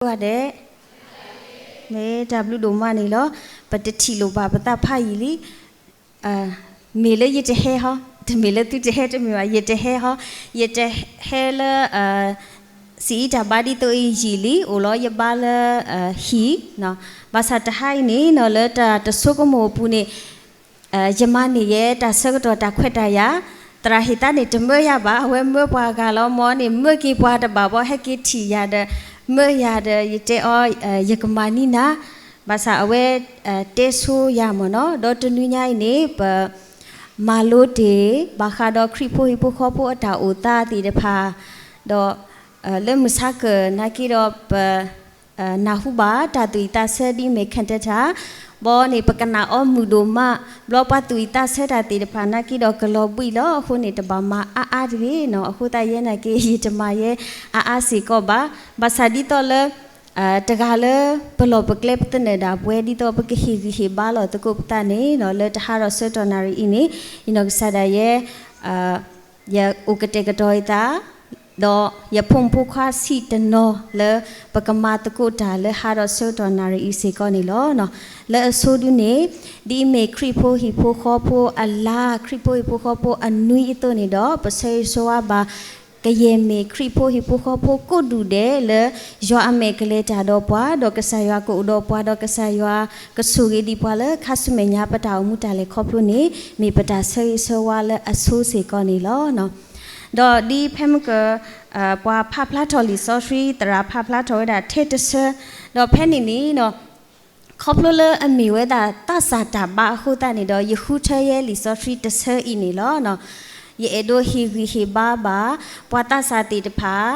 ဂီၤဒဲး, မ့ၢ်တၢ်ဘျုးဒိၣ်မးန့ၣ်လီၤ. ပတထံၣ်လိာ်ဘၣ်ပသးဖးယံာ်လံ. မ့ၢ်လၢယတဟဲဟီ, တမ့ၢ်လၢသုတဟဲတမ့ၢ်ဘၣ်, ယတဟဲဟီ, ယတဟဲလၢ စံးအံၤတၢ်ဘါဒ်သိးအံၤယံာ်လံ, အိၣ်လီၤယဘါလၢ ဟံၣ်, ဘၣ်ဆၣ်တဟါအံၤန့ၣ်နီၤ လၢတၢ်တဆိကမိၣ်အပူၤန့ၣ် ယမၤန့ၢ်ယဲတၢ်ဆၢကတီၢ်တၢ်ခွဲးတၢ်ယာ်, သရၣ်ဟ့ၣ်သါန့ၣ် တမၢယၤဘၣ်, အဝဲမၢပှၤဂၤလီၤ. မ်န့ၣ် မၢက့ၤပှၤတဘၣ်ဘၣ်, ဟဲက့ၤထံၣ်ယၤဒီး မၢယၤဒီး ယတဲအီၤ ယကမၤန့ၢ်နၤ, ဘၣ်ဆၣ်အဝဲ တဲဆိယၤမ့ၢ်နီၤ. ဒီးတနွံညါအံၤန့ၣ် ပ မၤလိတ့ၢ် ဘၣ်ဃးဒီးခရံာ်ဖိဟံၣ်ဖိဃီဖိအတၢ်အိၣ်သးသ့ၣ်တဖၣ်, ဒီး လၢမုၢ်ဆါခၢၣ်နာ်က့ဒီး ပ နၢ်ဟူဘၣ်တၢ်သူၣ်ဝံၣ်သးဆၢဒ်အမ့ၢ် Cantata ဘီန့ၣ် ပကနၣ်အီၤမုာ်ဒိၣ်မး, ဘျီပှၤသူၣ်ဝံၣ်သးဆၢတၢ်သ့ၣ်တဖၣ်နာ်က့ဒီး ကလီၤဘှံးလီၤ. အဃိန့ၣ် တဘၣ်မၤအါအါတဂ့ၤနီၤ. အဃိသတးယဲနာ်က့ ယတမၤယဲအါအါစ့ၢ်ကီးဘၣ်. ဘၣ်ဆၣ်ဒ်သိးလၢ တဂၤလၢ ပလီၢ်ပကျဲပသနၢၣ်ဒၣ်ပဝဲ ဒ်သိးပကဟ့ၣ်ဂံၢ်ဟ့ၣ်ဘါလိာ်သကိးပသးန့ၣ်နီၤ လၢတဟါဒီးဆၢကတီၢ်နၣ်ရံၣ်အံၤန့ၣ် ယနီၢ်ကစၢ်ဒၣ်ယဲ ယအိၣ်ကတဲာ်ကတီၤယသး ဒီးယဖိမုၣ်ဖိခွါဆံးတနီၤလၢ ပကမၤသကိးတၢ်လၢဟါဒီးဆၢကတီၢ်နၣ်ရံၣ်အံၤစ့ၢ်ကီးန့ၣ်လီၤ. လၢအဆိဒုန့ၣ် ဒ်အမ့ၢ်ခရံာ်ဖိဟံၣ်ဖိဃီဖိအလါ ခရံာ်ဖိဟံၣ်ဖိဃီဖိအနွံအသိးန့ၣ်ဒီး ပဆၢဂ့ၤဆၢဝါဘၣ် ကယဲၢ်မ့ၢ်ခရံာ်ဖိဟံၣ်ဖိဃီဖိကိးဒူၣ်ဒဲးလၢ ယွၤအမဲာ်ကလဲၤတၢ်ဒီးပှၤ ဒီးကစၢ်ယွၤကအိၣ်ဒီးပှၤ ဒီးကစၢ်ယွၤကဆိၣ်ဂ့ၤဒံးပှၤလၢခါဆူမဲာ်ညါ ပတၢ်အိၣ်မူတၢ်လဲၤခီဖျိန့ၣ် မ့ၢ်ပတၢ်ဆၢဂ့ၤဆၢဝါလၢအဆိစ့ၢ်ကီးန့ၣ်လီၤ. ဒီးဒ်ဖဲမုၢ်က ပှၤဖးဖျါထီၣ်လံာ်စီဆှံ သရၣ်ဖးဖျါထီၣ်ဝဲဒၣ်ထဲတဆၢ, ဒီးဖဲန့ၣ်န့ၣ် ခီဖျိလၢအမ့ၢ်ဝဲဒၣ်သးစၢ်တၢ်ဘါအဃိသတးန့ၣ်ဒီး ယဃုထၢယဲလံာ်စီဆှံတဆၢအံၤန့ၣ်လီၤ. ယအဲၣ်ဒိးဟ့ၣ်ဂံၢ်ဟ့ၣ်ဘါဘၣ် ပှၤသးစၢ်သ့ၣ်တဖၣ်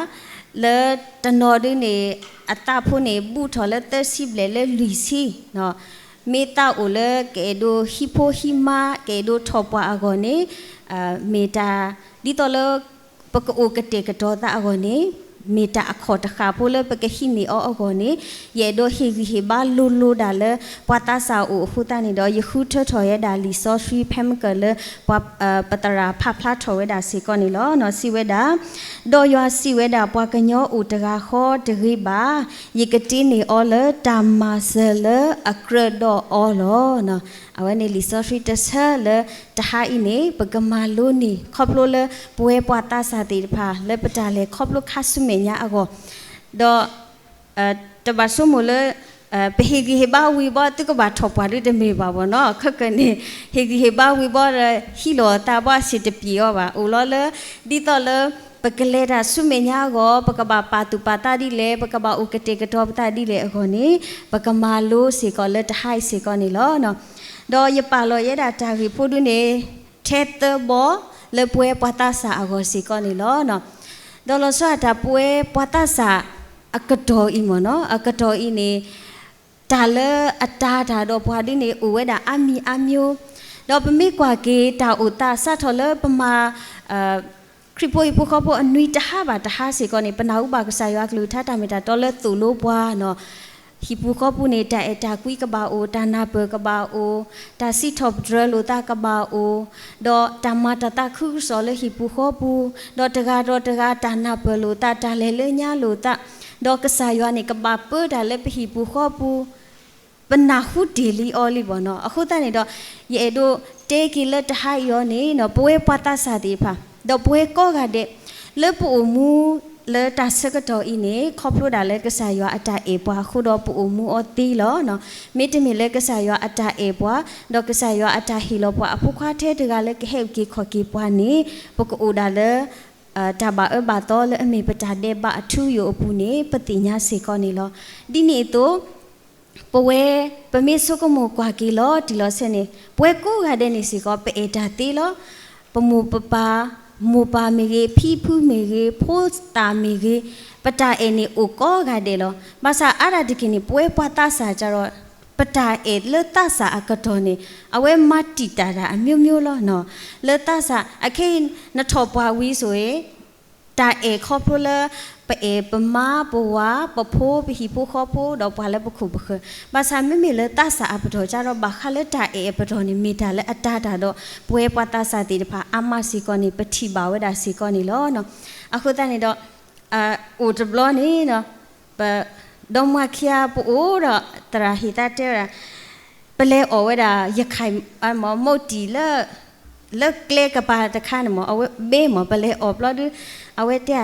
လၢတနီၤဒုန့ၣ် အသးဖိန့ၣ် ဘူးထီၣ်လၢသၢဆံဘျဲၣ်လၢလွံၢ်ဆံ, မ့ၢ်သးအိၣ်လၢကအဲၣ်ဒိးဟံးဖိဟံးမါ ကအဲၣ်ဒိးထီၣ်ပှၢ်အဂီၢ်န့ၣ် မ့ၢ်တၢ် ဒ်သိးလၢ ပကအိၣ်ကတဲာ်ကတီၤသးအဂီၢ်န့ၣ် မ့ၢ်တၢ်အခီၣ်တဃာ်ဖိလၢပကဟံးန့ၢ်အီၤအဂီၢ်န့ၣ် ယအဲၣ်ဒိးဟ့ၣ်ဂံၢ်ဟ့ၣ်ဘါလိၤလိၤဒၣ်လၢ ပှၤသးစၢ်အအိၣ်အဃိသတးန့ၣ်ဒီး ယဃုထၢထီၣ်ဝဲဒၣ်လံာ်စီဆှံဖဲမုၢ်ကၢၢ်လၢ ပှၤ ပသရၣ်ဖးဖျါထီၣ်ဝဲဒၣ်စ့ၢ်ကီးန့ၣ်လီၤ. စံးဝဲဒၣ်, ဒီးယွၤစံးဝဲဒၣ်, ပှၤကညီအိၣ်တဂၤဃီတဂ့ၤဘၣ်, ယကတ့န့ၢ်အီၤလၢတၢ်မၤစၢၤလၢအကြၢးဒီးအီၤလီၤ. အဝဲန့ၣ်လံာ်စီဆှံတဆၢလၢတဟါအံၤန့ၣ် ပကမၤလိန့ၢ် ခီဖျိလၢပဝဲပှၤသးစၢ်သ့ၣ်တဖၣ် လၢပတၢ်လဲၤခီဖျိခါဆူမဲာ်ညါအဂီၢ်, ဒီး တဘၣ်ဆိကမိၣ်လၢ ပဟ့ၣ်ဂံၢ်ဟ့ၣ်ဘါဝံၤဘီ သုကဘၣ်ထီၣ်ပှၢ်ဒုတမ့ၢ်ဘၣ်ဘၣ်နီၤ. ခဲကနံၣ် ဟ့ၣ်ဂံၢ်ဟ့ၣ်ဘါဝံၤဘီဒီး ဟံးလိာ်သးဘီအဆံးတပျံၤအီၤဘၣ်. အိၣ်လီၤလၢ ဒ်သိးလၢ ပကလဲၤတၢ်ဆူမဲာ်ညါအဂီၢ် ပကဘၣ်ပာ်သူၣ်ပာ်သးဒ်လဲၣ်, ပကဘၣ်အိၣ်ကတဲာ်ကတီၤပသးဒ်လဲၣ်အဂီၢ်န့ၣ် ပကမၤလိစ့ၢ်ကီးလၢတဟါအံၤစ့ၢ်ကီးန့ၣ်လီၤ. ဒီးယပာ်လီၤယဲဒၣ်တၢ်ဂ့ၢ်ဖိဒုန့ၣ် ထဲသၢဘီ လၢပဝဲပှၤသးစၢ်အဂီၢ်စ့ၢ်ကီးန့ၣ်လီၤ. ဒီးလီၤဆီဒၣ်တၢ်ပဝဲပှၤသးစၢ်အကတီၢ်အံၤမ့ၢ်နီၤ, အကတီၢ်အံၤန့ၣ် တၢ်လၢအတၤတၢ်ဒီးပှၤဒုန့ၣ် အိၣ်ဝဲဒၣ်အါမံၤအါမျိုး, ဒီးပမ့ၢ်ကွၢ်က့ၤတၢ်အိၣ်သးစးထီၣ်လၢပမၤ ခရံာ်ဖိဟံၣ်ဖိဃီဖိအနွံတဟါဘၣ်တဟါစ့ၢ်ကီးန့ၣ် ပနၢ်ဟူဘၣ်ကစၢ်ယွၤအကလုၢ်ကထါတၢ်မ့ၢ်တၢ်တီလၢသိၣ်လိပှၤနီၤ, ဟံၣ်ပူၤဃီပူၤန့ၣ် တၢ်အဲၣ်တၢ်ကွံကဘၣ်အိၣ်, တၢ်နၢ်ပၢၢ်ကဘၣ်အိၣ်, တၢ်စံးထီၣ်ပတြၢၤလိာ်သးကဘၣ်အိၣ်, ဒီးတၢ်မၤတၢ်သးခုကစီၣ်လၢဟံၣ်ပူၤဃီပူၤ, ဒီးတဂၤဒီးတဂၤတၢ်နၢ်ပၢၢ်လိာ်သး တၢ်လဲၤလၢညါလိာ်သး, ဒီးကစၢ်ယွၤန့ၣ် ကဘၣ်ပၢတၢ်လၢပဟံၣ်ပူၤဃီပူၤ ပနၢ်ဟူတ့ၢ်လံအီၤလံဘၣ်နီၤ. အဃိသတးန့ၣ်ဒီး ယအဲၣ်ဒိးတဲက့ၤလၢတဟါအံၤအီၤန့ၣ်နီၤ ပဝဲပှၤသးစၢ်သ့ၣ်တဖၣ် ဒီးပဝဲကိးဂၤဒဲး လၢပအိၣ်မူလၢတၢ်ဆၢကတီၢ်အံၤန့ၣ် ခီဖျိဒၣ်လၢကစၢ်ယွၤအတၢ်အဲၣ်ပှၤအဃိဒီးပအိၣ်မူအီၤသ့လီၤ. မ့တမ့ၢ်လၢကစၢ်ယွၤအတၢ်အဲၣ်ပှၤ ဒီးကစၢ်ယွၤအတၢ်ဟ့ၣ်လီၤပှၤအဖိခွါထဲတဂၤလၢကဟဲအုၣ်က့ၤခီၣ်က့ၤပှၤန့ၣ် ပကအိၣ်ဒၣ်လၢ တၢ်ဘၣ်အၢဘၣ်သီလၢအမ့ၢ်ပတၢ်ဒဲးဘးအထူအယိာ်အပူၤန့ၣ် ပသ့ၣ်ညါစ့ၢ်ကီးန့ၣ်လီၤ. ဒ်န့ၣ်အသိး ပဝဲ ပမ့ၢ်ဆိကမိၣ်ကွၢ်က့ၤလီၤတံၢ်လီၤဆဲးန့ၣ် ပဝဲကိးဂၤဒဲးန့ၣ်စ့ၢ်ကီး ပအဲၣ်တၢ်သ့လီၤ. ပမိၢ်ပပၢ်, မိၢ်ပၢ်မ့ၢ်ဂ့ၤ, ဖံဖုမ့ၢ်ဂ့ၤ, ဖိသၣ်မ့ၢ်ဂ့ၤ, ပတၢ်အဲၣ်န့ၣ်အိၣ်ကိးဂၤဒဲးလီၤ. ဘၣ်ဆၣ်အါဒၣ်တက့ၢ်န့ၣ် ပဝဲပှၤသးစၢ်ကဒီး ပတၢ်အဲၣ်လၢသးစၢ်အကတီၢ်န့ၣ် အဝဲမၤတံာ်တာ်တၢ်အမျိုးမျိုးလီၤနီၤ. လၢသးစၢ် အခဲအံၤ နထီၣ်ပှၢ်ဝံၤဆိၣ်ဂ့ၤ တၢ်အဲၣ်ခီဖျိလၢ ပအဲၣ်ပမါပဝၤ ပဖိပဟံၣ်ဖိဃီဖိ ဒီးပှၤလၢပခိၣ်ပဃၢၤ, ဘၣ်ဆၣ်မ့မ့ၢ်လၢသးစၢ်အပတီၢ်ကဒီး ဘၣ်ဃးလၢတၢ်အဲၣ်အပတီၢ်န့ၣ် မ့ၢ်တၢ်လၢအတၤတၢ်ဒီး ပဝဲပှၤသးစၢ်သ့ၣ်တဖၣ်အါမးစ့ၢ်ကီးန့ၣ် ပထံၣ်ဘၣ်ဝဲဒၣ်စ့ၢ်ကီးန့ၣ်လီၤ. အဃိသတးန့ၣ်ဒီး အိၣ်တဘျီန့ၣ် ပ ဒီးမါခံဂၤပအိၣ်ဒီး သရၣ်ဟ့ၣ်သးတဲဝဲဒၣ်, ပလဲၤအီၣ်ဝဲဒၣ် ရခိုင် မီၣ် မီၣ်တံၢ်လၢ လၢကျဲကပၤတခါန့ၣ်မီၣ် အဝဲဘ့မီၣ် ပလဲၤအီၣ်ဘျီဒု အဝဲတဲ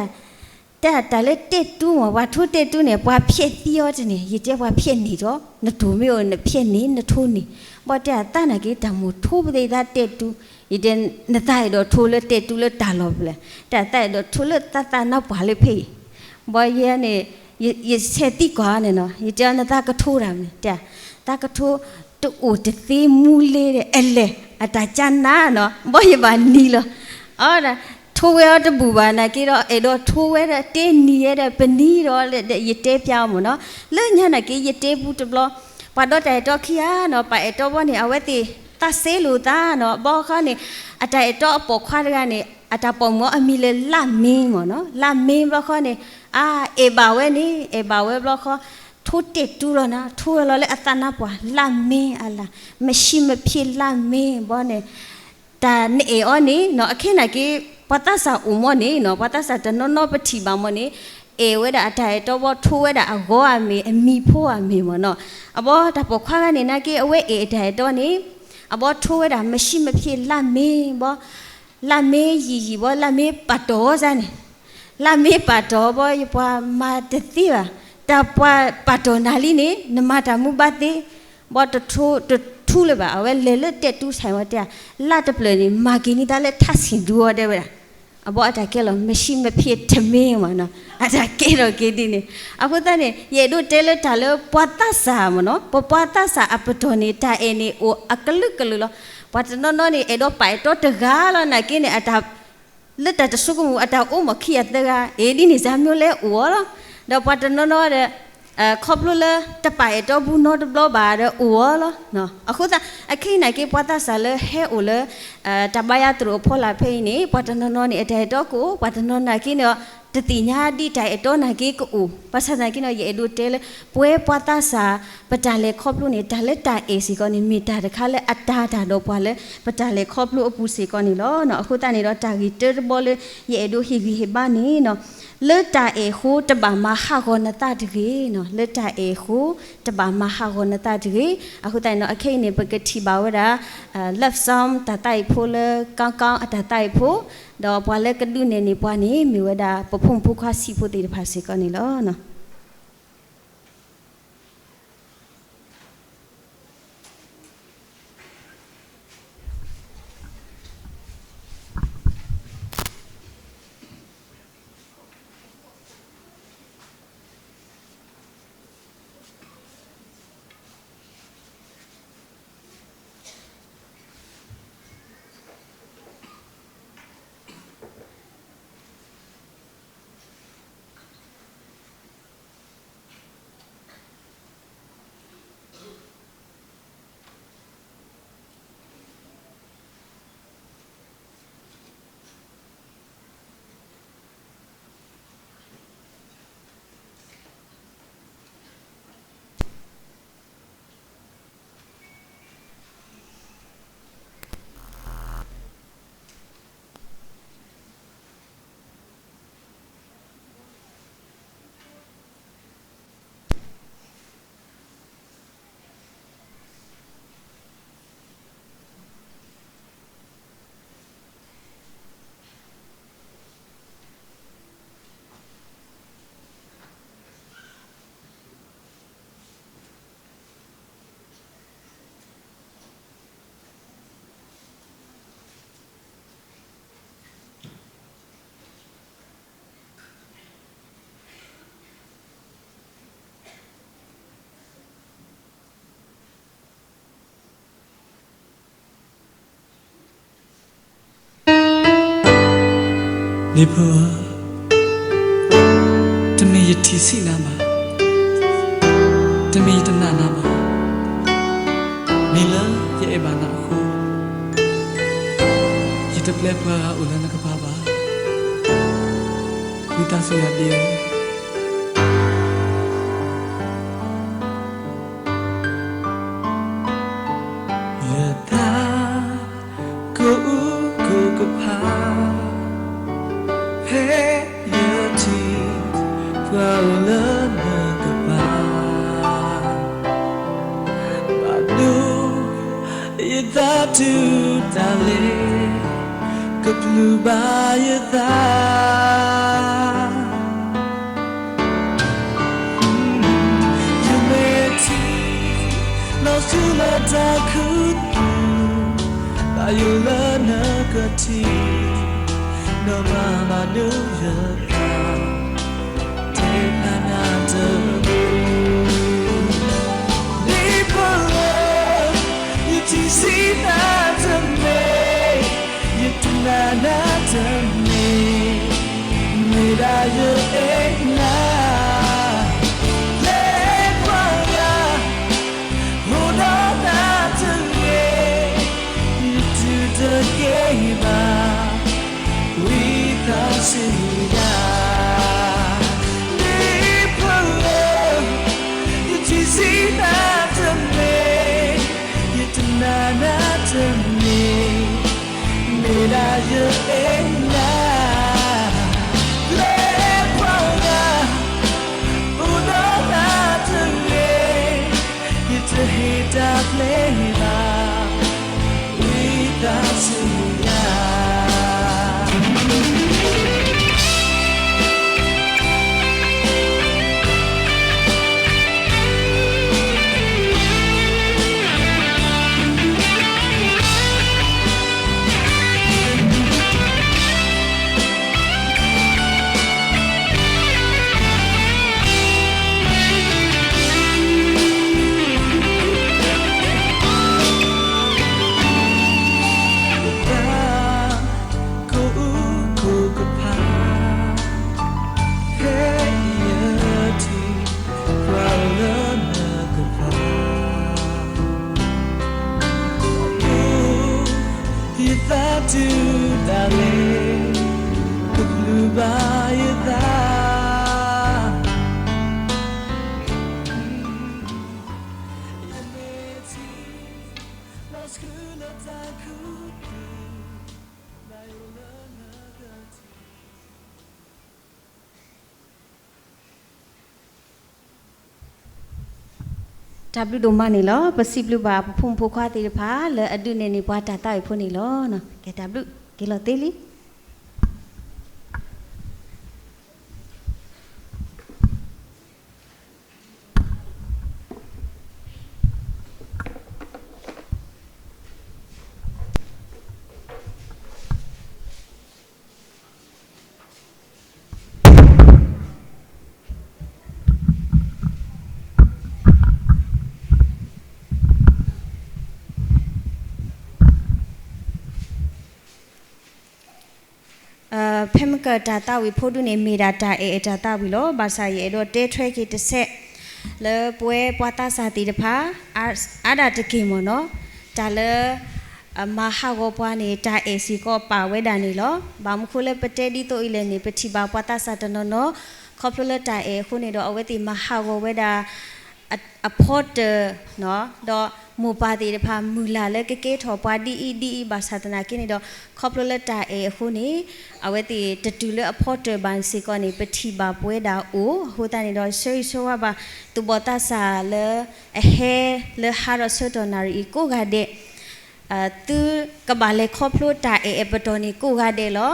တဲတၢ်လၢတဲတူမီၣ် ပှၤထိတဲတူန့ၣ် ပှၤဖျဲးသံအီၤတန့ၢ် ယတဲပှၤဖျဲးန့ၢ်ဒီး နတိၢ်မ့ၢ်အိၣ်နဖျဲးန့ၢ် နထိန့ၢ်, ဘၣ်တဲအသးနာ်က့ တၢ်မိၣ်ထိပသ့ၣ်သးတဲတူ, ယတဲ နသးအဲၣ်ဒိးထိလၢတဲတူလၢတၢ်လီၢ်ဖဲလဲၣ်, တဲသးအဲၣ်ဒိးထိလၢသးသးနါပှၢ်လၢဖဲအံၤ, ဘၣ်ယဲန့ၣ် ယဆဲးသံကွၢ်န့ၣ်နီၤ ယတဲအီၤ နသးကထိတၢ်မနုၤ တဲ သးကထိ တအိၣ်တသ့မူလ့ဒီး အလဲၣ် အတၢ်ကၢနါနီၤ ဘၣ်ယဘၣ်နံၤလီၤ, အဝဲဒၣ် ထိဝဲအီၤတဘူၣ်ဘၣ်နာ်က့ဒီး အဲၣ်ဒိးထိဝဲဒီး တဲနံၤယဲဒီး ပနံၤဒီး ယတဲပျါအီၤမ့ၢ်နီၤ, လၢညါနာ်က့ ယတဲပူတဘျီ, ပှၤဒီးတၢ်အဲၣ်တီခံဂၤနီၤ ပှၤအဲၣ်တီဘီန့ၣ် အဝဲသ့ၣ် သးစ့လိာ်သးနီၤ ဘီဃီန့ၣ် အတၢ်အဲၣ်တီအပိာ်ခွါတဂၤန့ၣ် အတၢ်ပိာ်မုၣ်အမံၤလၢ လါမ့ၤမ့ၢ်နီၤ လါမ့ၤဘျီဃီန့ၣ် အ အဲၣ်ဘၣ်ဝဲန့ၣ် အဲၣ်ဘၣ်ဝဲဘျီဃီ ထိတဲာ်တူလီၤနၤ ထိဝဲလီၤလၢအသးနါပှၢ် လါမ့ၤအလါ မရှိမဖြစ် လါမ့ၤဘီန့ၣ် တၢ်နအဲၣ်အီၤန့ၣ်နီၤ အခဲနာ်က့ ပှၤသးစၢ်အိၣ်မ့ၢ်န့ၣ်နီၤ ပှၤသးစၢ်တနီၤနီၤပထံၣ်ဘၣ်မ့ၢ်န့ၣ် အဲၣ်ဝဲဒၣ်အတၢ်အဲၣ်တီဘီ ထိဝဲဒၣ်အဂီၤအမ့ၢ် အမံၤဖိအမ့ၢ်မ့ၢ်နီၤ, အဘီတၢ်ပိာ်ခွါဂၤန့ၣ်နာ်က့ အဝဲအဲၣ်အတၢ်အဲၣ်တီန့ၣ် အဘီထိဝဲဒၣ် မရှိမဖြစ် လါမ့ၤဘီ လါမ့ၤယံာ်ယံာ်ဘီ လါမ့ၤပာ်တီၢ်စ့ၢ်န့ၣ် လါမ့ၤပာ်တီၢ်ဘီ ယပှၤမၤတသ့ဘၣ်, တၢ်ပှၤပာ်တီၢ်နၤလံန့ၣ် နမၤတၢ်မူဘၣ်သ့, ဘီတထူ တထူလၢၤဘၣ် အဝဲလဲၤလၢတဲတူဆဲးဝဲတဲ, လါတဖျၢၣ်န့ၣ် မၤက့ၤန့ၢ်သးလၢထးဆံၣ်ဒူအီၤတဲဝဲဒၣ်, အဘီအတၢ်ကဲလီၤ မရှိမဖြစ် တမ့ၢ်မ့ၢ်နီၤ အတၢ်ကဲထီၣ်က့ၤဒ်န့ၣ်, အဃိသတးန့ၣ် ယအဲၣ်ဒိးတဲလၢတၢ်လၢပှၤသးစၢ်မ့ၢ်နီၤ ပပှၤသးစၢ်အပတီၢ်န့ၣ် တၢ်အဲၣ်န့ၣ်အိၣ်အကလုာ်ကလုာ်လီၤ, ပှၤတနီၤနီၤန့ၣ် အဲၣ်ဒိးပာ်အဲၣ်တီတဂၤလီၤနာ်က့န့ၣ် အတၢ် လၢတၢ်တဆိကမိၣ် အတၢ်အိၣ်မ့ၢ်ခံဂၤသၢဂၤ အ့ၣ်ဒ်န့ၣ် စၢ်မျိုးလဲအိၣ်အီၤလီၤ, ဒီးပှၤတနီၤနီၤဒီး ခီဖျိလၢတပာ်အဲၣ်တီဘူးနီတဘျီဘၣ်ဒီးအိၣ်အီၤလီၤ, အဃိသတး အခဲအံၤနာ်က့ ပှၤသးစၢ်လၢဟဲအိၣ်လၢ တၢ်ဘါယွၤသရိာ်အဖီလာ်ဖဲအံၤန့ၣ် ပှၤတနီၤနီၤန့ၣ် အတၢ်အဲၣ်တီကအိၣ် ပှၤတနီၤနာ်က့န့ၣ် တသ့ၣ်ညါဒ်တၢ်အဲၣ်တီနာ်က့ကအိၣ်, ဘၣ်ဆၣ်သနာ်က့န့ၣ် ယအဲၣ်ဒိးတဲလၢ ပဝဲပှၤသးစၢ် ပတၢ်လဲၤခီဖျိန့ၣ် တၢ်လၢတၢ်အဲၣ်စ့ၢ်ကီးန့ၣ် မ့ၢ်တၢ်တခါလၢအတၤတၢ်ဒီးပှၤလၢ ပတၢ်လဲၤခီဖျိအပူၤစ့ၢ်ကီးန့ၣ်လီၤ. အဃိသတးန့ၣ်ဒီး တၢ်ဂ့ၢ်တၢတဘီလၢ ယအဲၣ်ဒိးဟ့ၣ်ဂံၢ်ဟ့ၣ်ဘါန့ၣ် လၢတၢ်အဲၣ်အဃိ တဘၣ်မၤဟးဂီၤနသးတဂ့ၤ, လၢတၢ်အဲၣ်အဃိ တဘၣ်မၤဟးဂီၤနသးတဂ့ၤ. အဃိသတးန့ၣ်ဒီး အခဲအံၤန့ၣ် ပကထံၣ်ဘၣ်ဝဲဒၣ် love song တၢ်သးအံၤဖိလၢ ကီကီအတၢ်သးအံၤဖိ, ဒီးပှၤလၢကဒုးနဲၣ်န့ၢ်ပှၤန့ၣ် မ့ၢ်ဝဲဒၣ် ပဖိမုၣ်ဖိခွါဆံးဖိသ့ၣ်တဖၣ်စ့ၢ်ကီးန့ၣ်လီၤ. နံၤဖိဧၢ, တမ့ၢ်ယထံၣ်ဆံးနၤဘၣ်, တမ့ၢ်ယတနာ်နၤဘၣ်, မ့ၢ်လၢယအဲၣ်ဘၣ်နၤအဃိ, ယတပျဲပှၤဂၤအိၣ်လၢနကပၤဘၣ်, ဝံသးစူၤယၤဒ်အံၤ ယသးကိးအူကိးကဖၣ်, ဖဲယထံၣ်ပှၤအိၣ်လၢနကပၤ, တူၢ်တၢ်လဲၣ်, ကပျုၢ်ဘၣ်ယသး, ယမဲာ်ထံ လီၤဆူလၢတၢ်ခူသူၣ်, ဘၣ်ယိၣ်လၢနကထံၣ်, နီၢ်မၤမၤဒိယသး တဲဖျါနၤတမ့ၢ်, ဒ်ပှၤလၢ ယထံၣ်ဆံးနၤတမ့ၢ်, ယတနာ်နၤတမ့ၢ်, မ့ၢ်ဒၣ်ယအဲၣ်နၤ, လဲၤကွၢ်ယၤ အိၣ်ဒီးနၤတဂ့ၤ, ယတူၢ်တကဲဘၣ် ဝံသးစူၤယၤ, ဒ်ပှၤလၢ ယထံၣ်ဆံးနၤတမ့ၢ်, ယတနာ်နၤတမ့ၢ်, မ့ၢ်ဒၣ်ယအဲၣ်နၤ, လဲၤကွၢ်ယၤ အိၣ်ဒီးနၤတဂ့ၤ, ယတဟ့ၣ်တၢ်ပျဲဘၣ် ဝံသးစူၤယၤ. ကအိၣ်ကိးကဖး ဖဲယထံၣ် ပှၤလၢနကပၤ ယသးတူၢ်တၢ်လဲၣ်, ကပျုၢ်ဘၣ်ယသး, ယမဲာ်ထံ လီၤဆူလၢတၢ်ခူသူၣ်, ဘၣ်ယိၣ်လၢနကထံၣ် တၢ်ဘျုးဒိၣ်မးန့ၣ်လီၤ. ပစံးဘျုးဘၣ်ပဖိမုၣ်ဖိခွါသ့ၣ်တဖၣ် လၢအဒုးနဲၣ်န့ၢ်ပှၤတၢ်သးဝံၣ်ဖိန့ၣ်လီၤ. ကဲတၢ်ဘျုး က့ၤလီၤသ့လံ. ဖဲမ့ၢ်ကတၢ်သးဝံၣ်ဖိဒုန့ၣ် မ့ၢ်ဒၣ်တၢ်အဲၣ်အတၢ်သးဝံၣ်လီၤ. ဘၣ်ဆၣ်ယအဲၣ်ဒိးတဲထွဲက့ၤတစဲး လၢပဝဲပှၤသးစၢ်သ့ၣ်တဖၣ် အါဒၣ်တက့ၢ်မ့ၢ်နီၤ, တၢ်လၢ မၤဟးဂီၤပှၤန့ၣ် တၢ်အဲၣ်စ့ၢ်ကီးပာ်ဝဲဒၣ်န့ၣ်လီၤ. ဘၣ်မနုၤဃိလၢပတဲဒ်သိးအံၤလဲၣ်န့ၣ် ပထံၣ်ဘၣ်ပှၤသးစၢ်တနီၤနီၤ ခီဖျိလၢတၢ်အဲၣ်အဃိန့ၣ်ဒီး အဝဲသ့ၣ်မၤဟးဂီၤဝဲဒၣ် အဖီတၢၢ် ဒီးမိၢ်ပၢ်သ့ၣ်တဖၣ်မုၢ်လၢ်လၢကကဲထီၣ်ပှၤဒ်အံၤဒ်အံၤ ဘၣ်ဆၣ်သနာ်က့န့ၣ်ဒီး ခီဖျိလၢတၢ်အဲၣ်အဃိန့ၣ် အဝဲသ့ၣ်တတုၤလၢအဖီတၢၢ်ဘၣ်စ့ၢ်ကီးန့ၣ် ပထံၣ်ဘၣ်ပဝဲဒၣ်အိၣ် အဃိသတးန့ၣ်ဒီး ဆၢဂ့ၤဆၢဝါဘၣ် သူၣ်ဘီၣ်သးစၢ်လၢအဟဲလၢဟါဒီးဆၢကတီၢ်နၣ်ရံၣ်အံၤကိးဂၤဒဲး သုကဘၣ်လဲၤခီဖျိတၢ်အဲၣ်အပတီၢ်န့ၣ်ကိးဂၤဒဲးလီၤ.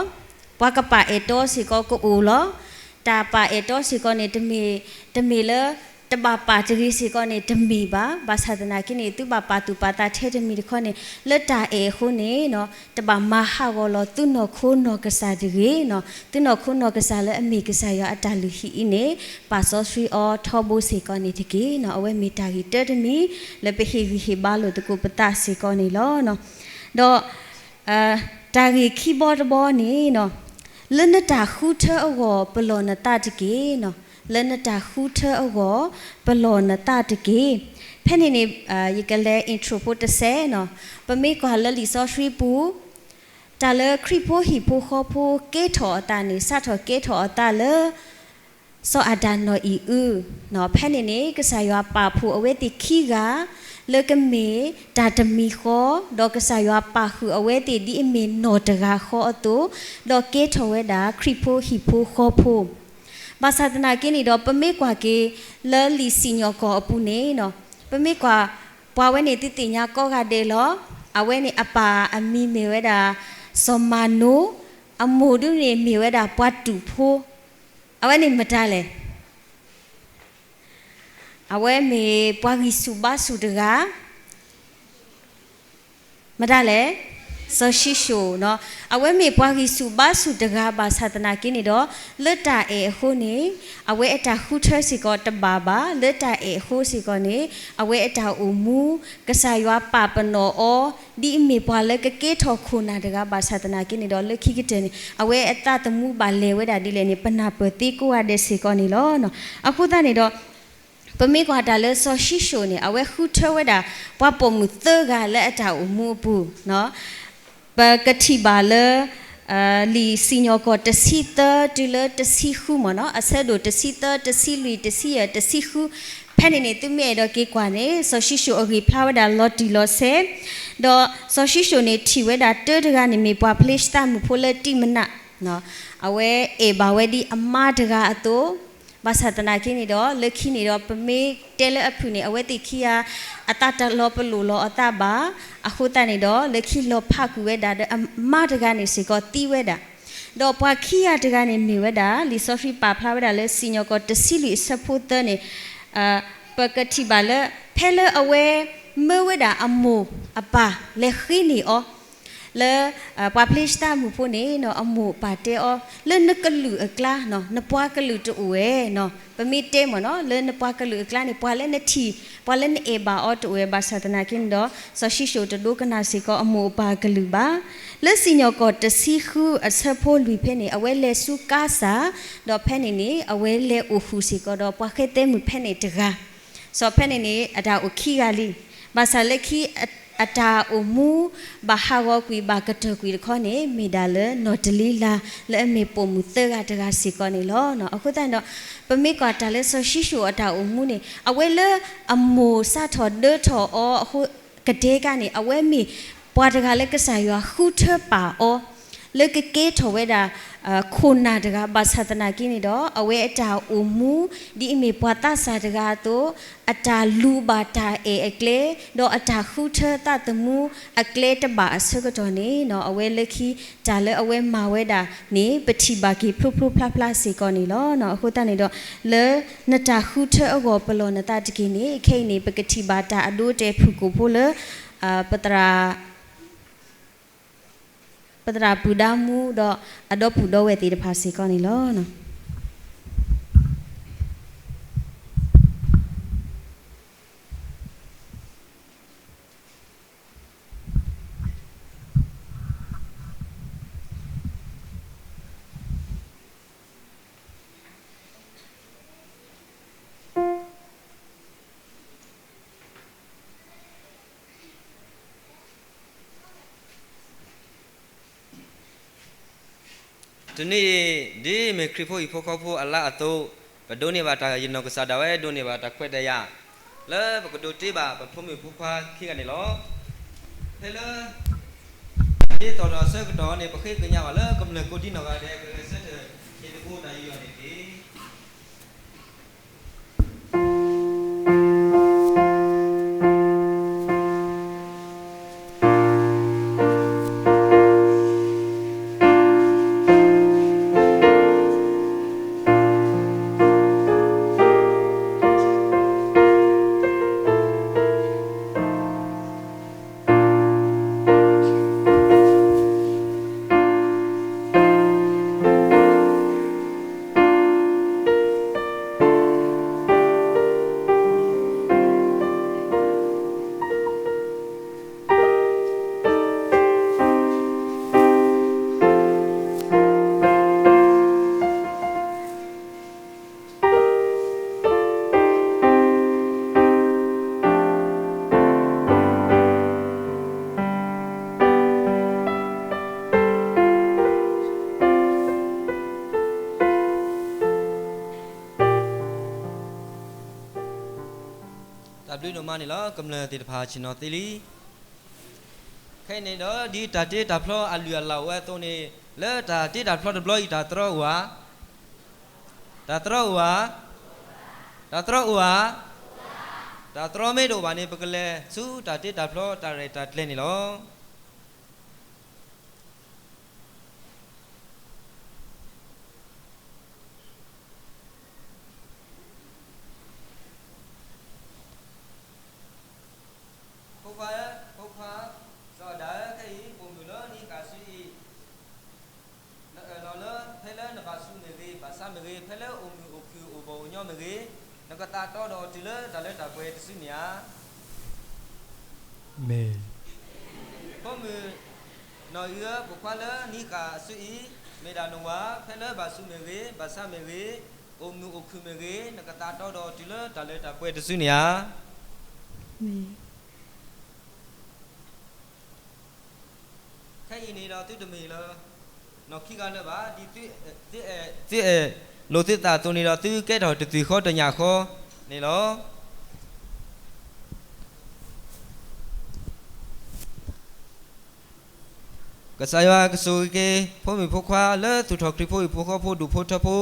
ပှၤကပာ်အဲၣ်တီစ့ၢ်ကီးကအိၣ်လီၤ. တၢ်ပာ်အဲၣ်တီစ့ၢ်ကီးန့ၣ် တမ့ၢ် တမ့ၢ်လၢ တဘၣ်ပာ်တဂ့ၤစ့ၢ်ကီးန့ၣ် တမ့ၢ်ဘၣ်. ဘၣ်ဆၣ်သနာ်က့န့ၣ် သုဘၣ်ပာ်သူၣ်ပာ်သးထဲတမံၤတခီန့ၣ် လၢတၢ်အဲၣ်အဃိန့ၣ် တဘၣ်မၤဟးဂီၤလီၤ သုနီၢ်ခိနီၢ်ကစၢ်တဂ့ၤ. သုနီၢ်ခိနီၢ်ကစၢ်လၢအမ့ၢ်ကစၢ်ယွၤအတၢ်လုၢ်ဟံၣ်အံၤန့ၣ် ပာ်စီဆှံအီၤထီဘိစ့ၢ်ကီးန့ၣ်တက့ၢ်. အဝဲမ့ၢ်တၢ်ဂ့ၢ်တၢတမံၤ လၢပဟ့ၣ်ဂံၢ်ဟ့ၣ်ဘါလိာ်သကိးပသးစ့ၢ်ကီးန့ၣ်လီၤ. ဒီး တၢ်ဂ့ၢ်ခံဘီတဘီန့ၣ် လၢနတၢ်ဃုထၢအဂီၢ် ပလီၢ်နသးတက့ၢ်. လၢနတၢ်ဃုထၢအဂီၢ် ပလီၢ်နသးတက့ၢ်. ဖဲန့ၣ်န့ၣ် ယကလဲၤ intro ဖိတစဲး, ပမ့ၢ်ကွၢ်လၢလံာ်စီဆှံပူၤ တၢ်လၢခရံာ်ဖိဟံၣ်ဖိဃီဖိကဲထီၣ်အသးန့ၣ် စးထီၣ်ကဲထီၣ်အသးလၢ စီၤအၤဒၣ်နီၢ်အံၣ်အု ဖဲန့ၣ်န့ၣ် ကစၢ်ယွၤပာ်ဖှိၣ်အဝဲသ့ၣ်ခံဂၤ လၢကမ့ၢ်တၢ်တမံၤဃီ, ဒီးကစၢ်ယွၤပာ်ဃုာ်အဝဲသ့ၣ်ဒ်အမ့ၢ်နီၢ်တဂၤဃီအသိး, ဒီးကဲထီၣ်ဝဲဒၣ်ခရံာ်ဖိဟံၣ်ဖိဃီဖိ. ဘၣ်ဆၣ်သနာ်က့န့ၣ်ဒီး ပမ့ၢ်ကွၢ်က့ၤလၢလံာ်စံၣ်ညီၣ်ကွီၢ်အပူၤန့ၣ်, ပမ့ၢ်ကွၢ် ပှၤဝဲန့ၣ်သုသ့ၣ်ညါကိးဂၤဒဲးလီၤ. အဝဲန့ၣ်အပၢ်အမံၤမ့ၢ်ဝဲဒၣ် စီၤမၤနိ, အမိၢ်ဒုန့ၣ်မ့ၢ်ဝဲဒၣ်ပှၤတူာ်ဖိ, အဝဲန့ၣ်မတၤလဲၣ်. အဝဲမ့ၢ်ပှၤဂံၢ်ဆူၣ်ဘါဆူၣ်တဂၤ မတၤလဲၣ်, စီၤၡံၣ်ၡိၣ်နီၤ. အဝဲမ့ၢ်ပှၤဂံၢ်ဆူၣ်ဘါဆူၣ်တဂၤဘၣ်ဆၣ်သနာ်က့န့ၣ်ဒီး လၢတၢ်အဲၣ်အဃိန့ၣ် အဝဲအတၢ်ဃုထၢစ့ၢ်ကီးတဘၣ်ဘၣ်. လၢတၢ်အဲၣ်အဃိစ့ၢ်ကီးန့ၣ် အဝဲအတၢ်အိၣ်မူ ကစၢ်ယွၤပာ်ပနီၣ်အီၤ ဒ်အမ့ၢ်ပှၤလၢကကဲထီၣ်ခိၣ်နၢ်တဂၤဘၣ်ဆၣ်သနာ်က့န့ၣ်ဒီး လၢခံကတၢၢ်န့ၣ် အဝဲအသးသမူဘၣ်လဲၤဝဲဒၣ်ဒ်လဲၣ်န့ၣ် ပနၢ်ပၢၢ်သ့ကိးဂၤဒဲးစ့ၢ်ကီးန့ၣ်လီၤ. အဃိသတးန့ၣ်ဒီး ပမ့ၢ်ကွၢ်တၢ်လၢစီၤၡံၣ်ၡိၣ်န့ၣ် အဝဲဃုထၢဝဲဒၣ် ပှၤပိာ်မုၣ်သၢဂၤလၢအတၢ်အိၣ်မူအပူၤ, ပကထံၣ်ဘၣ်လၢ လံာ်စံၣ်ညီၣ်ကွီၢ်တဆံသၢတုၤလၢတဆံဃုမ့ၢ်နီၤ, အဆၢဒိၣ်တဆံသၢ, တဆံလွံၢ်, တဆံယဲၢ်, တဆံဃု, ဖဲန့ၣ်န့ၣ် သုမ့ၢ်အဲၣ်ဒိးက့ၤကွၢ်န့ၣ် စီၤၡံၣ်ၡိၣ်အဂံၢ်ဖျါဝဲဒၣ်လီၤတံၢ်လီၤဆဲး, ဒီးစီၤၡံၣ်ၡိၣ်န့ၣ်ထံၣ်ဝဲဒၣ်တၢတဂၤန့ၣ်မ့ၢ်ပှၤဖလ့ၡသးမုၣ်ဖိလၢတံၢ်မနး အဝဲအဲၣ်ဘၣ်ဝဲဒ်အမါတဂၤအသိး, ဘၣ်ဆၣ်သနာ်က့န့ၣ်ဒီး လၢခံန့ၣ်ဒီး ပမ့ၢ်တဲလၢအဖုၣ်န့ၣ် အဝဲသ့ၣ်ခံဂၤ အသးတလီၤပလိာ်လီၤအသးဘၣ်. အဃိသတးန့ၣ်ဒီး လၢခံလီၤဖးကွံာ်ဝဲဒၣ်ဒီးအမါတဂၤန့ၣ်စ့ၢ်ကီးသံဝဲဒၣ်, ဒီးပှၤခံဂၤတဂၤန့ၣ်မ့ၢ်ဝဲဒၣ် လံာ်စီဆှံပာ်ဖျါဝဲဒၣ်လၢစံၣ်ညီၣ်ကွီၢ်တဆံလွံၢ်အဆၢဖိသၢန့ၣ် ပကထံၣ်ဘၣ်လၢ ဖဲလၢအဝဲမၢဝဲဒၣ်အမိၢ်အပၢ်လဲၤဃ့န့ၢ်အီၤ လၢ ပှၤဖလ့ၡသးမုၣ်ဖိန့ၣ် အမိၢ်အပၢ်တဲအီၤ လၢနကလုာ်အကျါ, နပှၤကလုာ်တအိၣ်ဝဲ, ပမ့ၢ်တဲမ့ၢ်နီၤ လၢနပှၤကလုာ်အကျါန့ၣ် ပှၤလၢနထံၣ် ပှၤလၢနအဲၣ်ဘၣ်အီၤတအိၣ်ဝဲဘၣ်ဆၣ်သနာ်က့န့ၣ်ဒီး စီၤၡံၣ်ၡိၣ်တဒိကနၣ်စ့ၢ်ကီးအမိၢ်အပၢ်အကလုၢ်ဘၣ်. လၢစံၣ်ညီၣ်ကွီၢ်တဆံဃုအဆၢဖိလွံၢ်ဖဲန့ၣ် အဝဲလဲၤဆူကါစၢ်, ဒီးဖဲန့ၣ်န့ၣ် အဝဲလဲၤအိၣ်ဃုာ်စ့ၢ်ကီးဒီးပှၤဃဲသဲမုၣ်ဖဲန့ၣ်တဂၤ စီၤဖဲန့ၣ်န့ၣ် အတၢ်အိၣ်ခံဂၤလံ. ဘၣ်ဆၣ်လၢခံ အတၢ်အိၣ်မူ ဘၣ်ဟးဂီၤကွံာ်ဘၣ်ကတၢၢ်ကွံာ်တခီန့ၣ် မ့ၢ်ဒၣ်လၢနီၢ်တလံလၤ လၢအမ့ၢ်ပိာ်မုၣ်သၢဂၤတဂၤစ့ၢ်ကီးန့ၣ်လီၤ. အဃိသတးန့ၣ်ဒီး ပမ့ၢ်ကွၢ်တၢ်လၢစီၤၡံၣ်ၡိၣ်အတၢ်အိၣ်မူန့ၣ် အဝဲလၢအမိၢ်စးထီၣ်ဒၢထီၣ်အီၤအဃိ ကတဲကါန့ၣ် အဝဲမ့ၢ်ပှၤတဂၤလၢကစၢ်ယွၤဃုထၢပာ်အီၤ လၢကကဲထီၣ်ဝဲဒၣ် ခိၣ်နၢ်တဂၤ ဘၣ်ဆၣ်သနာ်က့န့ၣ်ဒီး အဝဲအတၢ်အိၣ်မူ ဒ်အမ့ၢ်ပှၤသးစၢ်တဂၤအသိး အတၢ်လူၤဘၣ်တၢ်အဲၣ်အကျဲ ဒီးအတၢ်ဃုထၢသးသမူအကျဲတဘၣ်အဆၢကတီၢ်န့ၣ် အဝဲလၢခံတၢ်လၢအဝဲမၤဝဲဒၣ်န့ၣ် ပထံၣ်ဘၣ်က့ၤဖျိဖျိဖျါဖျါစ့ၢ်ကီးန့ၣ်လီၤ. အဃိသတးန့ၣ်ဒီး လၢနတၢ်ဃုထၢအဂီၢ်ပလီၢ်နသးတက့ၢ်န့ၣ် ခဲအံၤန့ၣ် ပကထံၣ်ဘၣ်တၢ်အဒိအတဲာ်ဖုၣ်ကိာ်ဖိလၢ ပသရၣ် ပသရၣ်ပုၢ်ဒါမူဒီးအဒီပုၢ်ဒီဝဲၢ်သ့ၣ်တဖၣ်စ့ၢ်ကီးန့ၣ်လီၤ. တနံၤအံၤ ဒ်မ့ၢ်ခရံာ်ဖိဟံၣ်ဖိဃီဖိအလါအသိး, ပဒိးန့ၢ်ဘၣ်တၢ်ယနီၢ်ကစၢ်ဒၣ်ဝဲ ဒိးန့ၢ်ဘၣ်တၢ်ခွဲးတၢ်ယာ် လၢပကဒိးတ့ဘၣ်ပဖိမုၣ်ဖိခွါခံဂၤန့ၣ်လီၤ. ဖဲလၢ ဒ်သိးဒီးအဆၢကတီၢ်န့ၣ် ပဃ့ကညးဘၣ်လၢကမျၢၢ်ကိးဒံနီၢ်ဂၤဒဲး ကဂဲၤဆၢထၢၣ်ဟ့ၣ်သကိးတၢ်ယူးယီၣ်န့ၣ်တက့ၢ်. တၢ်ဘျုးဒိၣ်မးန့ၣ်လီၤ. ကမျၢၢ်သ့ၣ်တဖၣ်ဆ့ၣ်နီၤသ့လံ. ခဲအံၤန့ၣ်ဒီး ဒ်တၢ်တ့တၢ်ဖျီအလုၢ်အလၢ်အိၣ်ဝဲအသိးန့ၣ်, လၢတၢ်တ့တၢ်ဖျီတဘျီအံၤ တၢ်တြီအိၣ်ဧါ. တၢ်တြီအိၣ်ဧါ. တၢ်တြီအိၣ်ဧါ. တၢ်တြီမ့ၢ်တအိၣ်ဘၣ်န့ၣ် ပကလဲၤဆူတၢ်တ့တၢ်ဖျီတၢ်ရဲၣ်တၢ်ကျဲၤန့ၣ်လီၤ. ဖိခွါ, ဖိခွါ, စီၤအၤဒၣ်ဧၢ, ခဲအံၤ ပအိၣ်မုာ်လၢနဟံးဃာ်စုအံၤ, နအၢၣ်လီၤလၢ ဖဲလၢနဘၣ်စူးမ့ၢ်ဂ့ၤ, ဘၣ်ဆါမ့ၢ်ဂ့ၤ, ဖဲလၢအိၣ်မုာ်အိၣ်ခုၣ်အိၣ်ဘီၣ်အိၣ်ညီမ့ၢ်ဂ့ၤ, နကသးတီဒီးတုၤလၢတၢ်လၢတၢ်ပှဲၤတစုန့ၣ်ဧါ. မ့ၢ်. ဖိမုၣ်နီၢ်အံၤဧၢ, ပိာ်ခွါလၢနဟံးဃာ်အစုအံၤ, မ့ၢ်ဒၣ်နဝၤ, ဖဲလၢဘၣ်စူးမ့ၢ်ဂ့ၤ, ဘၣ်ဆါမ့ၢ်ဂ့ၤ, အိၣ်မုာ်အိၣ်ခုၣ်မ့ၢ်ဂ့ၤ, နကသးတီဒီးတုၤလၢတၢ်လၢတၢ်ပှဲၤတစုန့ၣ်ဧါ. မ့ၢ်. ခဲအံၤန့ၣ်ဒီးသုတမ့ၢ်လၢ နီၢ်ခံဂၤလၢၤဘၣ်, ဒ်သုအဲၣ်, သုအဲၣ်, သုအဲၣ်လိာ်သုသးအသိးန့ၣ်ဒီး သုကဲထီၣ်တသွံၣ်ဃီတညၣ်ဃီန့ၣ်လီၤ. ကစၢ်ယွၤကဆိၣ်ဂ့ၤက့ၤ ဖိမုၣ်ဖိခွါလၢသူၣ်ထီၣ်ခရံာ်ဖိဟံၣ်ဖိဃီဖိ ဒူၣ်ဖိထၢဖိ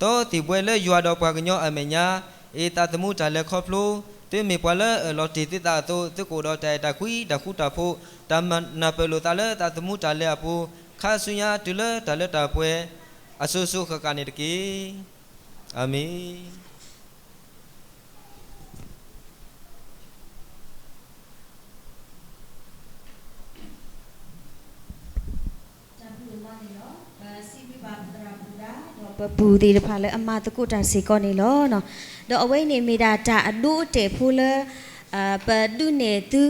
ဒီးသ့ၣ်ဘှဲလၢယွၤဒီးပှၤကညီအမဲာ်ညါ, အံၤသးသမူတၢ်လဲၤခီဖျိ, သုမ့ၢ်ပှၤလၢအအၢၣ်လီၤတ့ၢ်သုသးအသိး သုကအိၣ်ဒီးတၢ်အဲၣ်တၢ်ကွံ တၢ်ဃူတၢ်ဖိး, တၢ်နၢ်ပၢၢ်လိာ်သးလၢသးသမူတၢ်လဲၤအပူၤ, ခါဆူညါတုၤလၢတၢ်လၢတၢ်ပှဲၤ အစိၤစိၤဃၣ်ဃၣ်န့ၣ်တက့ၢ်. အၤမ့ၣ်. တၢ်ဘျုးအမးန့ၣ်လီၤ. ပစံးဘျုးဘၣ်ပသရၣ်မုၣ်တဂၤ ဒီးပပုၢ်သ့ၣ်တဖၣ်လၢအမၤသကိးတၢ်စ့ၢ်ကီးန့ၣ်လီၤ. ဒီးအဝဲအံၤန့ၣ်မ့ၢ်ဒၣ်တၢ်အဒိအတဲာ်ဖိလၢ ပဒုးနဲၣ်သု,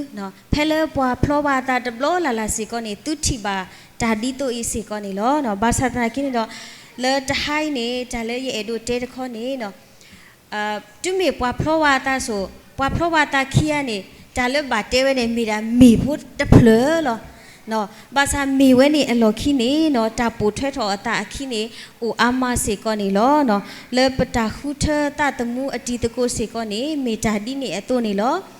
ဖဲလၢပှၤဖျီဘၣ်အသးတဘျီလၢ်လၢ်စ့ၢ်ကီးန့ၣ် သုထံၣ်ဘၣ်တၢ်ဒ်သိးအံၤစ့ၢ်ကီးန့ၣ်လီၤ. ဘၣ်ဆၣ်သနာ်က့န့ၣ်ဒီး လၢတဟါအံၤန့ၣ် တၢ်လၢယအဲၣ်ဒိးတဲတခီန့ၣ် တုၤမ့ၢ်ပှၤဖျီဝဲအသးစိၤ, ပှၤဖျီဝဲအသးခံဂၤန့ၣ် တၢ်လၢဘၣ်တဲဝဲန့ၣ် မ့ၢ်ဒၣ်မ့ၢ်ဖိတဖျၢၣ်လီၤ. ဘၣ်ဆၣ်မ့ၢ်ဝဲန့ၣ်အလီၢ်ခံန့ၣ်နီၤ တၢ်ပိာ်ထွဲထီၣ်အသးအခံန့ၣ် အိၣ်အါမးစ့ၢ်ကီးန့ၣ်လီၤ. လၢပတၢ်ဃုထၢသးသမူအတံၤသကိးစ့ၢ်ကီးန့ၣ် မ့ၢ်တၢ်ဒ်န့ၣ်အသိးန့ၣ်လီၤ.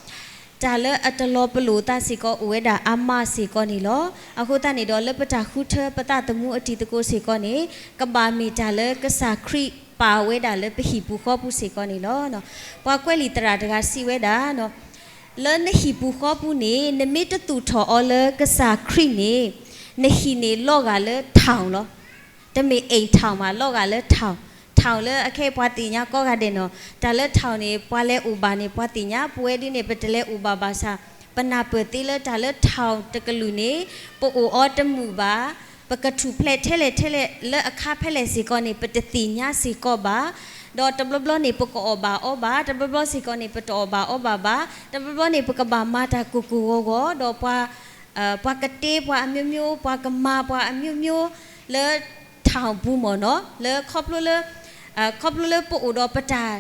တၢ်လၢအတလီၤပလိာ်သးစ့ၢ်ကီးအိၣ်ဝဲဒၣ်အါမးစ့ၢ်ကီးန့ၣ်လီၤ. အဃိသတးန့ၣ်ဒီး လၢပတၢ်ဃုထၢပသးသမူအတံၤသကိးစ့ၢ်ကီးန့ၣ် ကဘၣ်မ့ၢ်တၢ်လၢကစၢ်ခရံာ်ပာ်ဝဲဒၣ်လၢပဟံၣ်ပူၤဃီပူၤစ့ၢ်ကီးန့ၣ်လီၤ. ပှၤကွဲးလံာ်သရၣ်တဂၤစံးဝဲဒၣ် လၢနဟံၣ်ပူၤဃီပူၤန့ၣ် နမ့ၢ်တသူၣ်ထီၣ်အီၤလၢကစၢ်ခရံာ်န့ၣ် နဟံၣ်န့ၣ်လီၤဂာ်လၢထၣ်လီၤ. တမ့ၢ်အိမ်ထောင်မး လီၤဂာ်လၢ ထောင်, ထောင်လၢအခဲအံၤပှၤသ့ၣ်ညါကိးဂၤဒဲးနီၤ, တၢ်လၢ ထောင် န့ၣ် ပှၤလဲၤအိၣ်ဘၣ်န့ၣ် ပှၤသ့ၣ်ညါ, ပဝဲဒၣ်န့ၣ် ပတလဲၤအိၣ်ဘၣ်ဘၣ်ဆၣ် ပနၢ်ပၢၢ်သ့လၢတၢ်လၢ ထောင် တကလုာ်န့ၣ် ပအိၣ်အီၤတမုာ်ဘၣ်, ပကထူၣ်ဖျဲးထဲလဲၣ်ထဲလဲၣ်လၢအခါဖဲလဲၣ်စ့ၢ်ကီးန့ၣ် ပတသ့ၣ်ညါစ့ၢ်ကီးဘၣ်, ဒီးတဘျီဘျီန့ၣ် ပကအီၣ်ဘၣ်အီဘၣ်, တဘျီဘျီစ့ၢ်ကီးန့ၣ် ပတအီၣ်ဘၣ်အီဘၣ်ဘၣ်, တဘျီဘျီန့ၣ် ပကဘၣ်မၤတၢ်ကိၢ်ကိၢ်ဂီၤဂီၤ, ဒီးပှၤ ပှၤကတဲပှၤအမျိုးမျိုး, ပှၤကမၤပှၤအမျိုးမျိုး လၢ ထောင် ပူၤမ့ၢ်နီၤ, လၢခီဖျိလၢ ခီဖျိလၢပအိၣ်ဒီးပတၢ်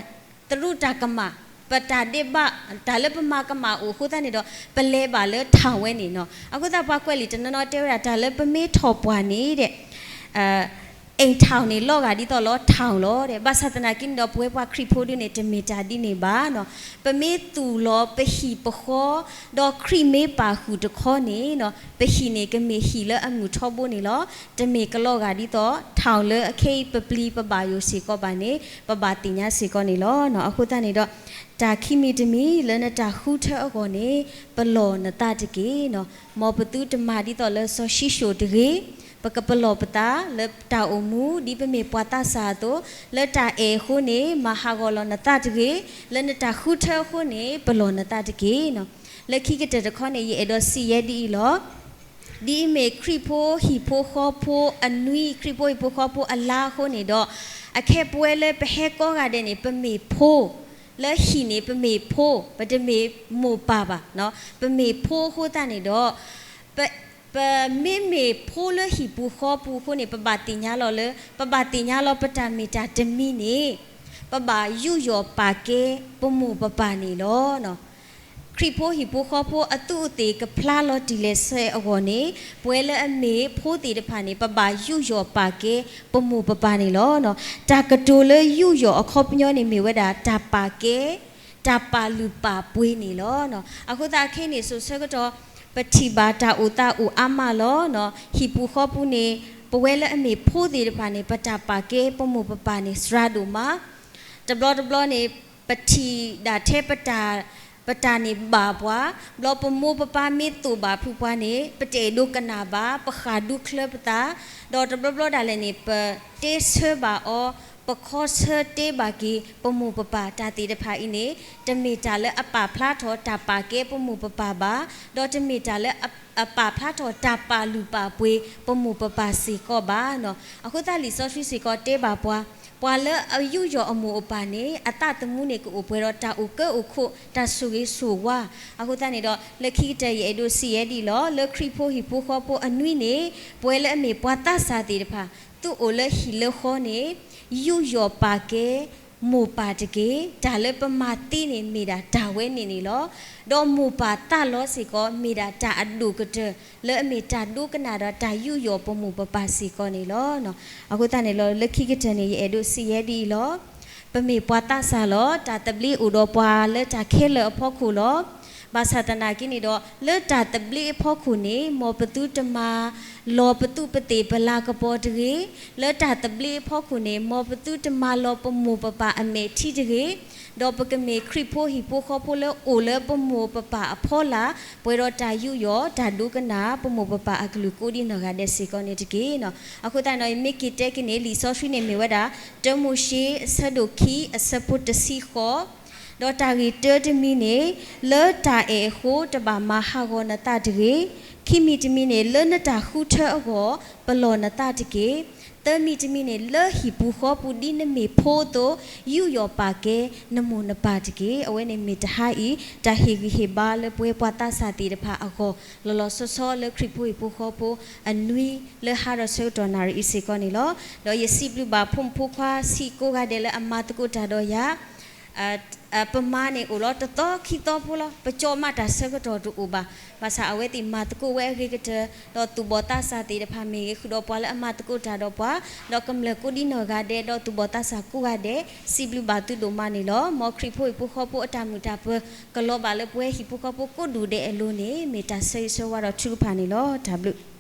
သရူးတၢ်ကမၣ်, ပတၢ်ဒဲးဘး, တၢ်လၢပမၤကမၣ်အိၣ်အဃိသတးန့ၣ်ဒီး ပလဲၤဘၣ်လၢ ထောင် ဝဲန့ၣ်နီၤ. အဃိသတးပှၤကွဲးလံာ်တနီၤနီၤတဲဝဲဒၣ် တၢ်လၢပမ့ၢ်ထီၣ်ပှၢ်န့ၣ်ဒီး အိမ်ထောင် န့ၣ် လီၤဂာ်ဒ်သိးလီၤ ထောင် လီၤဒီး ဘၣ်ဆၣ်သနာ်က့န့ၣ်ဒီး ပဝဲပှၤခရံာ်ဖိဒၣ်န့ၣ် တမ့ၢ်တၢ်ဒ်န့ၣ်ဘၣ်နီၤ. ပမ့ၢ်သူၣ်လီၤပဟံၣ်ပဃီ, ဒီးခရံာ်မ့ၢ်ပာ်ဃုာ်တခီန့ၣ်နီၤ, ပဟံၣ်န့ၣ် ကမ့ၢ်ဟံၣ်လၢအမုာ်ထီဘိန့ၣ်လီၤ. တမ့ၢ်ကလီၤဂာ်ဒ်သိး ထောင် လၢအခဲအံၤပပျံၤပဘၣ်ယိၣ်စ့ၢ်ကီးဘၣ်န့ၣ် ပဘၣ်သ့ၣ်ညါစ့ၢ်ကီးန့ၣ်လီၤ. အဃိသတးန့ၣ်ဒီး တၢ်ခံမံၤတမံၤလၢနတၢ်ဃုထၢအဂီၢ်န့ၣ် ပလီၢ်နသးတက့ၢ်နီၤ. မ်ပသုတမၤဒ်သိးလၢစီၤၡံၣ်ၡိၣ်တဂ့ၤ, ပကပလီၢ်ပသးလၢတၢ်အိၣ်မူ ဒ်ပမ့ၢ်ပှၤသးစၢ်အသိး, လၢတၢ်အဲၣ်အဃိန့ၣ် မၤဟးဂီၤလီၤနသးတဂ့ၤ, လၢနတၢ်ဃုထၢအဃိန့ၣ် ပလီၢ်နသးတက့ၢ်နီၤ. လၢခံကတၢၢ်တခီန့ၣ် ယအဲၣ်ဒိးစံးယဲဒ်အံၤလီၤ. ဒ်အမ့ၢ်ခရံာ်ဖိဟံၣ်ဖိဃီဖိအနွံ, ခရံာ်ဖိဟံၣ်ဖိဃီဖိအလါအဃိန့ၣ်ဒီး, အခဲပဝဲလၢပဟဲကိးဂၤဒဲးန့ၣ် ပမ့ၢ်ဖိ, လၢဟံၣ်န့ၣ် ပမ့ၢ်ဖိ, ပတမ့ၢ်မိၢ်ပၢ်ဘၣ်, ပမ့ၢ်ဖိအဃိသတးန့ၣ်ဒီး ပ, ပမ့မ့ၢ်ဖိလၢဟံၣ်ပူၤဃီပူၤအဃိန့ၣ် ပဘၣ်သ့ၣ်ညါလီၤလၢ, ပဘၣ်သ့ၣ်ညါလီၤပတၢ်မ့ၢ်တၢ်တမံၤန့ၣ်, ပဘၣ်ယူးယီၣ်ပာ်ကဲပမိၢ်ပပၢ်န့ၣ်လီၤ. ခရံာ်ဖိဟံၣ်ဖိဃီဖိအသူးအသ့ၣ်ကဖျါလီၤတံၢ်လီၤဆဲးအဂီၢ်န့ၣ်, ပဝဲလၢအမ့ၢ်ဖိသ့ၣ်တဖၣ်န့ၣ် ပဘၣ်ယူးယီၣ်ပာ်ကဲပမိၢ်ပပၢ်န့ၣ်လီၤ. တၢ်ကတိၤလၢယူးယီၣ်အခီပညီန့ၣ်မ့ၢ်ဝဲဒၣ် တၢ်ပာ်ကဲ, တၢ်ပာ်လုၢ်ပာ်ပှ့ၤန့ၣ်လီၤ. အဃိသတးခဲအံၤန့ၣ် စိၤဆၢကတီၢ် ပထံၣ်ဘၣ်တၢ်အိၣ်သးအိၣ်အါမးလီၤ. ဟံၣ်ပူၤဃီပူၤန့ၣ် ပဝဲလၢအမ့ၢ်ဖိသ့ၣ်တဖၣ်န့ၣ် ပတၢ်ပာ်ကဲပမိၢ်ပပၢ်န့ၣ် စှၤဒိၣ်မး, တဘျီတဘျီန့ၣ် ပထံၣ်ဒၣ်ထဲပတၢ် ပတၢ်န့ၣ်ဘၣ်ပှၤ, ဘျီပမိၢ်ပပၢ်မ့ၢ်သိၣ်ဘၣ်ဖုပှၤန့ၣ် ပတအဲၣ်ဒိးကနၣ်ဘၣ်, ပဃၣ်ဒူချၢပသး, ဒီးတဘျီဘျီဒၣ်လဲာ်န့ၣ် ပတ့ဆၢဘၣ်အီၤ, ပခီဆၢတ့ဘၣ်က့ၤ ပမိၢ်ပပၢ်တၢ်သ့ၣ်တဖၣ်အံၤန့ၣ် တမ့ၢ်တၢ်လၢအပာ်ဖျါထီၣ်တၢ်ပာ်ကဲပမိၢ်ပပၢ်ဘၣ်, ဒီးတမ့ၢ်တၢ်လၢအ အပာ်ဖျါထီၣ်တၢ်ပာ်လုၢ်ပာ်ပှ့ၤပမိၢ်ပပၢ်စ့ၢ်ကီးဘၣ်နီၤ. အဃိသတးလံာ်စီဆှံစ့ၢ်ကီးတဲဘၣ်ပှၤ, ပှၤလၢအယူးယီၣ်အမိၢ်အပၢ်န့ၣ် အသးသမူန့ၣ်ကအိၣ်ပှဲၤဒီးတၢ်အိၣ်ကၢအိၣ်ခိး တၢ်ဆိၣ်ဂ့ၤဆိၣ်ဝါ. အဃိသတးန့ၣ်ဒီး လၢခံကတၢၢ်ယအဲၣ်ဒိးစံးယဲဒ်အံၤလီၤ. လၢခရံာ်ဖိဟံၣ်ဖိဃီဖိအနွံန့ၣ် ပဝဲလၢအမ့ၢ်ပှၤသးစၢ်သ့ၣ်တဖၣ် သူၣ်အိၣ်လၢဟံၣ်လၢဃီန့ၣ် ယူးယီၣ်ပာ်ကဲ မိၢ်ပၢ်တက့ၢ်. တၢ်လၢပမၤသ့န့ၣ်မ့ၢ်ဒၣ်တၢ်ဝဲန့ၣ်န့ၣ်လီၤ. ဒီးမိၢ်ပၢ်သးလီစ့ၢ်ကီး မ့ၢ်ဒၣ်တၢ်အဒိၣ်ကတၢၢ် လၢအမ့ၢ်တၢ်ဒိကနၣ်ဒီးတၢ်ယူးယီၣ်ပမိၢ်ပပၢ်စ့ၢ်ကီးန့ၣ်လီၤ. အဃိသတးန့ၣ်လီၤ လၢခံကတၢၢ်န့ၣ် ယအဲၣ်ဒိးစံးယဲဒ်အံၤလီၤ. ပမ့ၢ်ပှၤသးစၢ်လီၤ. တၢ်သဘျ့အိၣ်ဒီးပှၤလၢတၢ်ခဲလၢာ်အဖီခိၣ်လီၤ. ဘၣ်ဆၣ်သနာ်က့န့ၣ်ဒီး လၢတၢ်သဘျ့အဖီခိၣ်န့ၣ် မ်ပသုတမၤလီၤပသူးပသ့ၣ်ပလၤကပီၤတဂ့ၤ. လၢတၢ်သဘျ့အဖီခိၣ်န့ၣ် မ်ပသုတမၤလီၤပမိၢ်ပပၢ်အမဲာ်ထံတဂ့ၤ. ဒီးပကမ့ၢ်ခရံာ်ဖိဟံၣ်ဖိဃီဖိလၢအိၣ်လၢပမိၢ်ပပၢ်အဖီလာ် ပှဲၤဒီးတၢ်ယူးယီၣ် တၢ်ဒိကနၣ်ပမိၢ်ပပၢ်အကလုၢ်ကိးဒံနီၢ်ဂၤဒဲးစ့ၢ်ကီးန့ၣ်တက့ၢ်. အဃိသတးန့ၣ် ယမ့ၢ်က့ၤတဲက့ၤန့ၣ် လံာ်စီဆှံန့ၣ်မ့ၢ်ဝဲဒၣ် တၢမိၤၡ့ အဆၢဒိၣ်ခံ အဆၢဖိတဆံဃိး ဒီးတၢ်ဂ့ၢ်တၢတမံၤန့ၣ်, လၢတၢ်အဲၣ်အဃိ တဘၣ်မၤဟးဂီၤနသးတဂ့ၤ. ခံမံၤတမံၤန့ၣ်, လၢနတၢ်ဃုထၢအဂီၢ် ပလီၢ်နသးတက့ၢ်. သၢမံၤတမံၤန့ၣ်, လၢဟံၣ်ပူၤဃီပူၤ ဒ်နမ့ၢ်ဖိအသိး, ယူးယီၣ်ပာ်ကဲနမိၢ်နပၢ်တက့ၢ်. အဝဲန့ၣ်မ့ၢ်တဟါအံၤ တၢ်ဟ့ၣ်ဂံၢ်ဟ့ၣ်ဘါလၢပဝဲပှၤသးစၢ်သ့ၣ်တဖၣ်အဂီၢ်, လီၤလီၤဆီဆီလၢခရံာ်ဖိဟံၣ်ဖိဃီဖိအနွံ လၢဟါဒီးဆၢကတီၢ်နၣ်ရံၣ်အံၤစ့ၢ်ကီးန့ၣ်လီၤ. ဒီးယစံးဘျုးဘၣ်ဖိမုၣ်ဖိခွါဆံးကိးဂၤဒဲးလၢအမၤသကိးတၢ်ဒီးယၤ ပမၤန့ၣ်အိၣ်လီၤ တသီခံသီဖိလီၤ. ပကၠီမးတၢ်ဆၢကတီၢ်တအိၣ်ဘၣ်. ဘၣ်ဆၣ်အဝဲသ့ၣ်မၤသကိးဝဲအဂ့ၤကတၢၢ်, ဒီးသူၣ်ဘီၣ်သးစၢ်သ့ၣ်တဖၣ်မ့ၢ်ဂ့ၤ, ဃုာ်ဒီးပှၤလၢအမၤသကိးတၢ်ဒီးပှၤ, ဒီးကမျၢၢ်ကိးဒံနီၢ်ဂၤဒဲး, ဒီးသူၣ်ဘီၣ်သးစၢ်ကိးဂၤဒဲး, စံးဘျုးဘၣ်သုဒိၣ်မးန့ၣ်လီၤ. မ်ခရံာ်ဖိဟံၣ်ဖိဃီဖိအတၢ်မုာ်တၢ်ပၢၤ ကလီၤဘၣ်လၢပဝဲဟံၣ်ဖိဃီဖိကိးဒူၣ်ဒဲးအလိၤန့ၣ် မ့ၢ်တၢ်ဆၢဂ့ၤဆၢဝါဒီးထုကဖၣ်န့ၣ်လီၤ. တၢ်ဘျုး